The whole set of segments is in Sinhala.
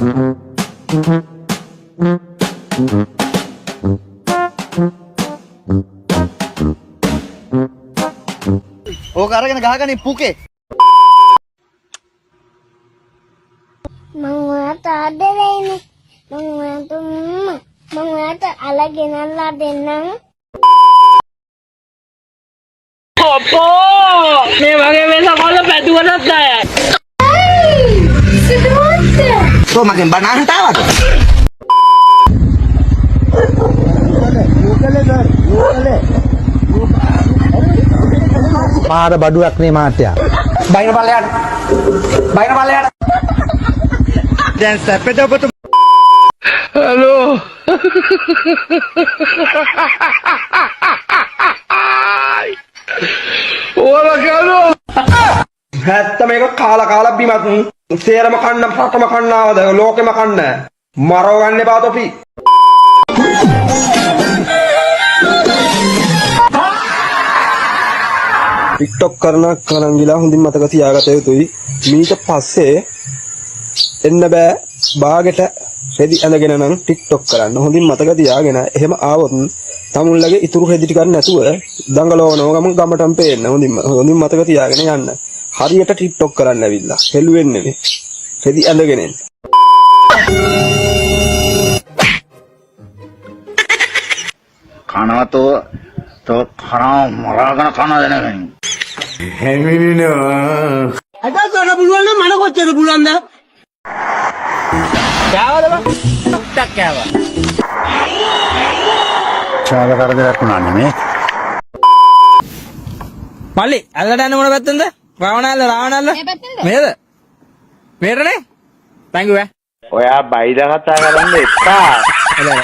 ඕක අරගෙන ගහගනින් පුකේ. මං ඔයාට ආදරේනේ. මං ඔයාට උම්මා. මං ඔයාට අල ගෙනල්ලා දෙන්නම්. අපෝ, මේ වගේ වෙලස කොල්ල පැදුවටත් අයයි. තෝ මගෙන් බණ අහන්න ආවද? මාර බඩුවක් නේ මහත්තයා. බයින පල්ලයට. බයින පල්ලයට. දැන් සැපද ඔබ? හලෝ. ඔයාලා කනවා. ඇත්ත මේක කාලා කාලා බිමත් සේරම කන්න, රටම කන්න ආවද, ලෝකෙම කන්න මරව ගන්න එපා තොපි. ටික්ටොක් කරන කලංගිලා හොඳින් මතක තියාගත යුතුයි. මීට පස්සේ එන්න බෑ බාගෙට රෙදි ඇඳගෙන නම් ටික්ටොක් කරන්න. හොඳින් මතක තියාගෙන, එහෙම ආවොත් තමුන්ලගේ ඉතුරු රෙදි ටිකක් නැතුව දඟලවනව ගම ගමටම පේන්න. හොඳින් හොඳින් මතක තියාගෙන යන්න. හරියට ටික්ටොක් කරන්න ඇවිල්ලා හෙළුවෙන් නෙමෙයි, රෙදි ඇඳගෙන එන්න. කනවා තෝ තෝ කනවා, මරාගෙන කනවා දැනගනින්. අදස් වල පුළුවන් නම් මන කොච්චර පුළුවන්ද? කෑවද බං? ටක් කෑවා. චාල කරදරයක් වුණා නෙමේ. මල්ලි, ඇල්ලට යන්න මොන පැත්තෙන්ද? රාවණ ඇල්ල, රාවණ ඇල්ල. මේද? මේටනේ? Thank you ඈ. ඔයා බයිලා කතා කරන්න එපා. එල එල.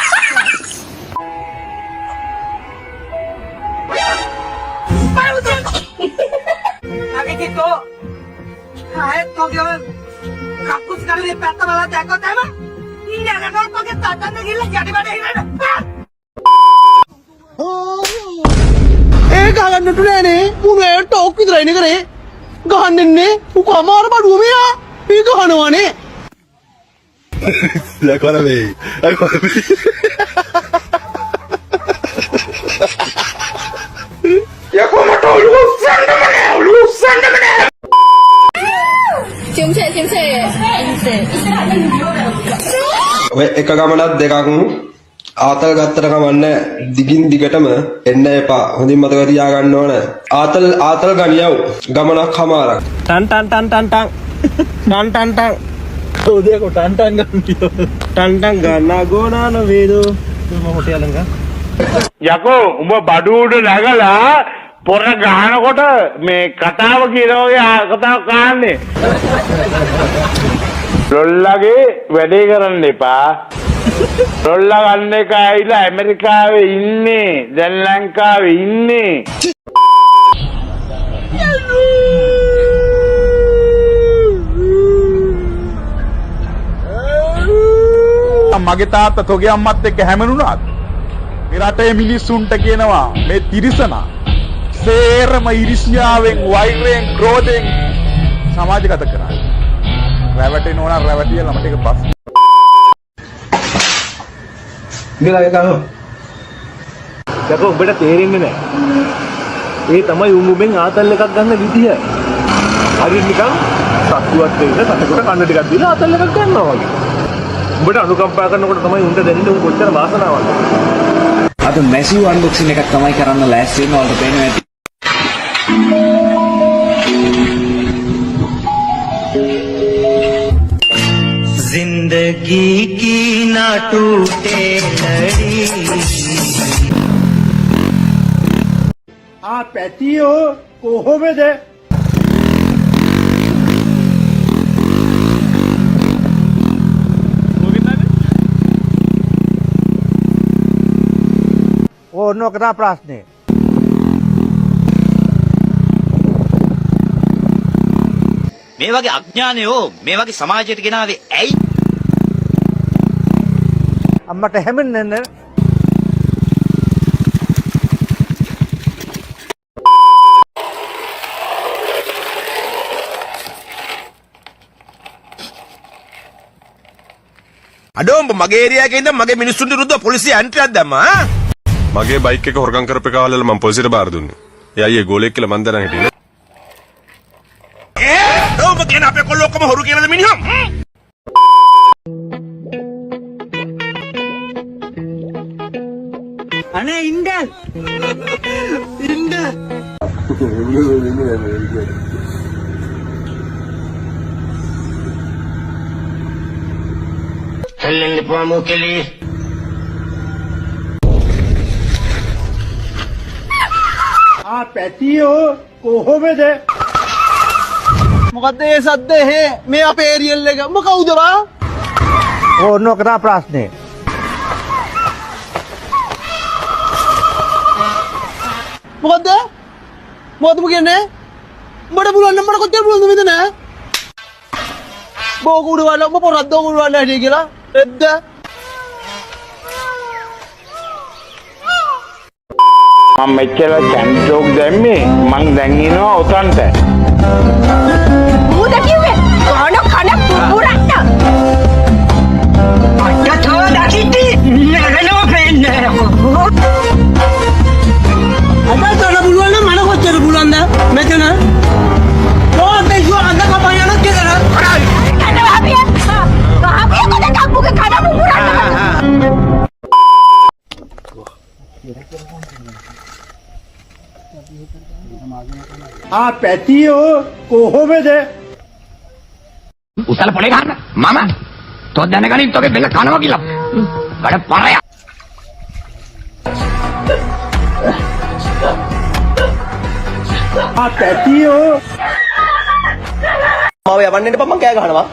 ඒ ගහගන්නට නෑනේ. මුන් ඒ ටෝක් විතරයිනේ කරේ. ගහන්න එන්නේ. ඌ කමාර බඩුව මෙයා. මේ ගහනවනේ. Agora vem. Agora vem. යකෝ, මට ඔළුව උස්සන්නම නෑ, ඔළුව උස්සන්නම නෑ. චිම්සේ චිම්සේ චිම්සේ. ඔය එක ගමනක් දෙකක් ආතල් ගත්තට කමන්නේ, දිගින් දිගටම එන්න එපා. හොඳින් මතක තියාගන්න ඕන. ආතල් ආතල් ගනියව් ගමනක් හමාරක්. ටන් ටන් ටන් ටන් ටන් ටන් ටන් ටන්. ඔව්, ටන් ටන් ගන්න. ටන් ටන් ගන්න ගෝනාන වේදෝ. මම හොටේ ළඟ. යකෝ, උඹ බඩු උඩ නැගලා පොර ගහනකොට මේ කතාව කියන වගේ කතාවක් අහන්නේ. ලොල්ලගේ වැඩේ කරන්න එපා. ලොල්ලා ගන්න එක ඇවිල්ලා ඇමරිකාවේ ඉන්නේ. දැන් ලංකාවේ ඉන්නේ. මගේ තාත්තා තොගේ අම්මත් එක්ක හැමනුනාත් මේ රටේ මිනිස්සුන්ට කියනවා, මේ තිරිසනා සේරම ඉරිසියාවෙන්, වෛරයෙන්, ක්‍රෝධයෙන් සමාජගත කරන්නේ. රැවටෙනවා නම් රැවටියලා, මට ඒක ප්‍රශ්න. ගිහලා ගහනවා. යකෝ, උඹට තේරෙන්නේ නැහැ. ඒ තමයි උන් උඹෙන් ආතල් එකක් ගන්න විදිය. හරියට නිකන් සත්තුවත් දෙන්න සතෙකුට කන්න ටිකක් දීලා ආතල් එකක් ගන්නවා වගේ. උඹට අනුකම්පා කරනකොට තමයි උන්ට දැනෙන්නේ උන් කොච්චර වාසනාවන්තද. අද මැසිව් අන්බොක්සින් එකක් තමයි කරන්න ලෑස්ති වෙන්නේ. ඔයාලට පේනවා ඇති. जिंदगी की ना टूटे लड़ी. ආ පැටියෝ කොහොමද? ඕන්න ඔක තමයි ප්‍රශ්නේ. මේ වගේ අඥානයෝ මේ වගේ සමාජයට ගෙනාවේ ඇයි? අම්මට හැමෙන්නේ නෑ. අඩෝ උඹ මගේ ඒරියා එකේ ඉඳන් මගේ මිනිස්සුන්ට විරුද්ධව පොලිසිය ඇන්ට්‍රියක් දැම්මා ඈ. මගේ බයික් එක හොරකම් කරපු එක වලල මම පොලිසියට බාර දුන්නේ. ඒ අයියේ ගෝලෙක් කියලා මං දැනන් හිටියේ නේ. ඈ උඹ කියන අපේ කොල්ලෝ ඔක්කොම හොරු කියලාද මිනිහම්? අනේ ඉන්න ඉන්න. හෙල්ලෙන්න එපා මොකෙලි. ආ පැටියෝ කොහොමද? මොකද්ද ඒ සද්ද එහෙ? මේ අපේ ඒරියල් එක. උඹ කවුද බා? ඕන ඔක තමයි ප්‍රශ්නේ. මොකද්ද? මොකද්ද උඹ කියන්නේ? උඹට පුළුවන් නම් මට කොච්චර පුළුවන්ද මෙතන? බෝ කුඩු වල උඹ පොරක් දෝ කුඩු වල හිටියේ කියලා. එද්ද මම මෙච්චර චැන්ටෝක් දැම්මේ මං දැන් ඉනවා ඔතන්ට. ඌද කිව්වේ කන කන පුපුරන්න. අටතෝ දකිද්දි නරනෝ පෙන්නේ. අද තන පුළුවන් නම් මට කොච්චර පුළුවන්ද මෙතන? කොහොමද ඒ අඳ කපන් යන කියලා? කන වාපිය. වාපිය කොද කප්පුගේ කන පුපුරන්න. ආ පැටියෝ කොහොමද? උසල පොලේ ගහන්න මම තෝ දැනගනින් තෝගේ බෙල්ල කනවා කියලා. බඩ පරය. ආ පැටියෝ මාව යවන්න එන්න එපා. මං කෑ ගහනවා.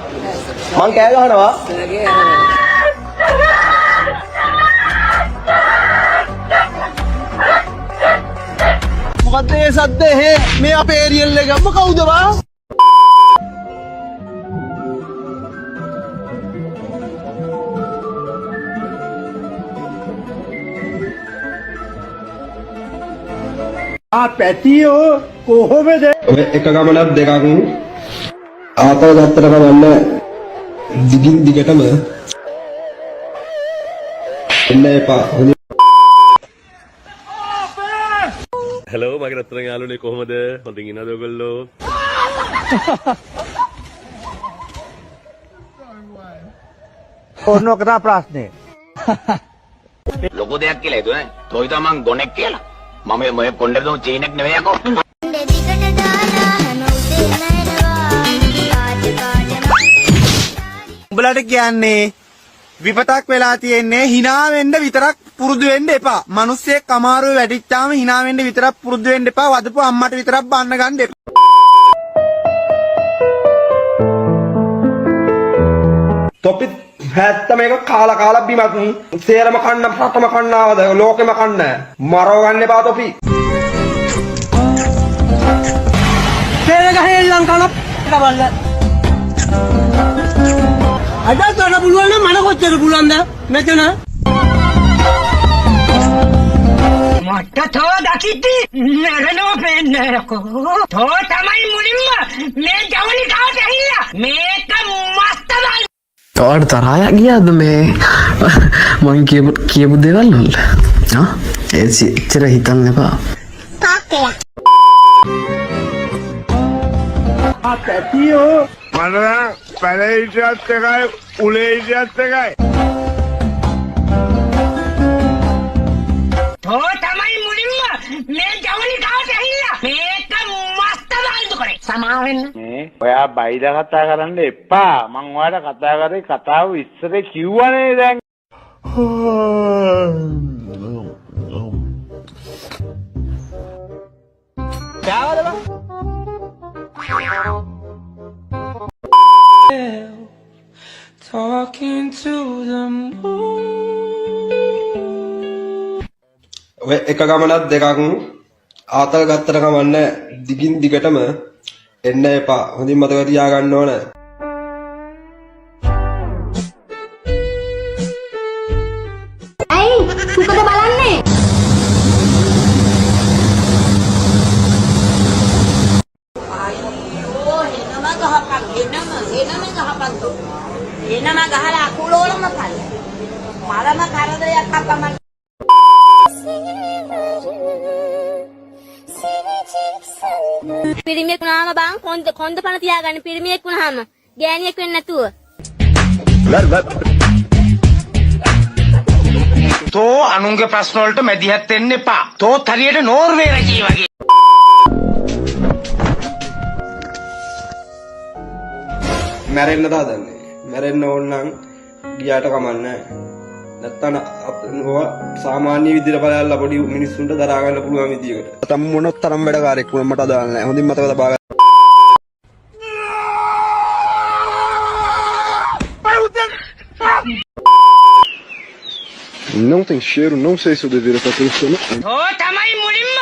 මං කෑ ගහනවා. මොකද්ද ඒ සද්ද එහෙ? මේ අපේ ඒරියල් එක. උඹ කවුද බා? ආ පැටියෝ කොහොමද? ඔය එක ගමනක් දෙකක් ආතල් ගත්තට කමන්නේ, දිගින් දිගටම එන්න එපා. හොඳ හැලෝ මගේ රත්තරන් යාළුවනේ, කොහොමද? හොඳින් ඉන්නවද ඔයගොල්ලෝ? ඕන ඔක තමයි ප්‍රශ්නේ. ලොකු දෙයක් කියලා හිතුවේ නේ. තෝ හිතුවා මං ගොනෙක් කියලා. මම මේ කොණ්ඩේ දුම් චීනෙක් නෙවෙයි යකෝ. දිගට දාලා හැම උදේම එනවා පාට පාට. උඹලට කියන්නේ විපතක් වෙලා තියෙන්නේ, හිනා වෙන්න විතරක් පුරුදු වෙන්න එපා. මිනිස්සෙක් අමාරුවේ වැටිච්චාම හිනා වෙන්න විතරක් පුරුදු වෙන්න එපා. වදපු අම්මට විතරක් බන්න ගන්න එපා. තොපි හැත්ත මේක කාලා කාලා බිමක් සේරම කන්න, රටම කන්න ආවද? ලෝකෙම කන්න මරව ගන්න එපා තොපි. පෙර ගහේ ලංකාන බලන්න. අද තන පුළුවන් නම් මට කොච්චර පුළුවන්ද මෙතන? මට තෝ දකිද්දි නරනෝ පෙන්නේ. තෝ තමයි මුලින්ම මේ ජවනිකාවට ඇහිලා මේක මස්ත බල්. ඔයාට තරහා ගියාද මේ මං කියපු කියපු දේවල් වලට? ආ, ඒ එච්චර හිතන්න එපා. කාකයා. ආ පැටියෝ මට නම් පැලේ හිටියත් එකයි උලේ හිටියත් එකයි. තෝ තමයි මුලින්ම මේ ජවනිකාවට ඇහිලා මේක මස්ත බල්දු කරේ. සමා වෙන්න. මේ ඔයා බයිලා කතා කරන්න එපා. මං ඔයාට කතා කරේ කතාව ඉස්සරේ කිව්වනේ දැන්. කෑවද බං? Talking to the moon. ඔය එක ගමනක් දෙකක් ආතල් ගත්තට කමන්නේ, දිගින් දිගටම එන්න එපා. හොඳින් මතක තියාගන්න ඕන. ඇයි මොකද බලන්නේ? අයියෝ, එනම ගහපන්, එනම එනම ගහපන් තෝ. එනම ගහලා අකුලෝලම පල්ල. පිරිමියෙක් වුණාම බං කොන්ද කොන්ද පණ තියාගන්න පිරිමියෙක් වුණාම ගෑණියෙක් වෙන්නේ නැතුව. තෝ අනුන්ගේ ප්‍රශ්න වලට මැදිහත් වෙන්න එපා. තෝත් හරියට නෝර්වේ රජේ වගේ. මැරෙන්න හදන්නේ. මැරෙන්න ඕන නම් ගියාට කමක් නැහැ. නැත්තම් ඔය සාමාන්‍ය විදිහට බලලා පොඩි මිනිස්සුන්ට දරා ගන්න පුළුවන් විදිහකට. තම මොන තරම් වැඩකාරයෙක් වුණා මට අදාළ නැහැ. හොඳින් මතක තබා ගන්න. Não tem cheiro, não sei se eu deveria estar pensando. තෝ තමයි මුලින්ම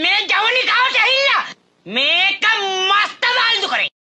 මේ ජවනිකාවට ඇහිලා. මේ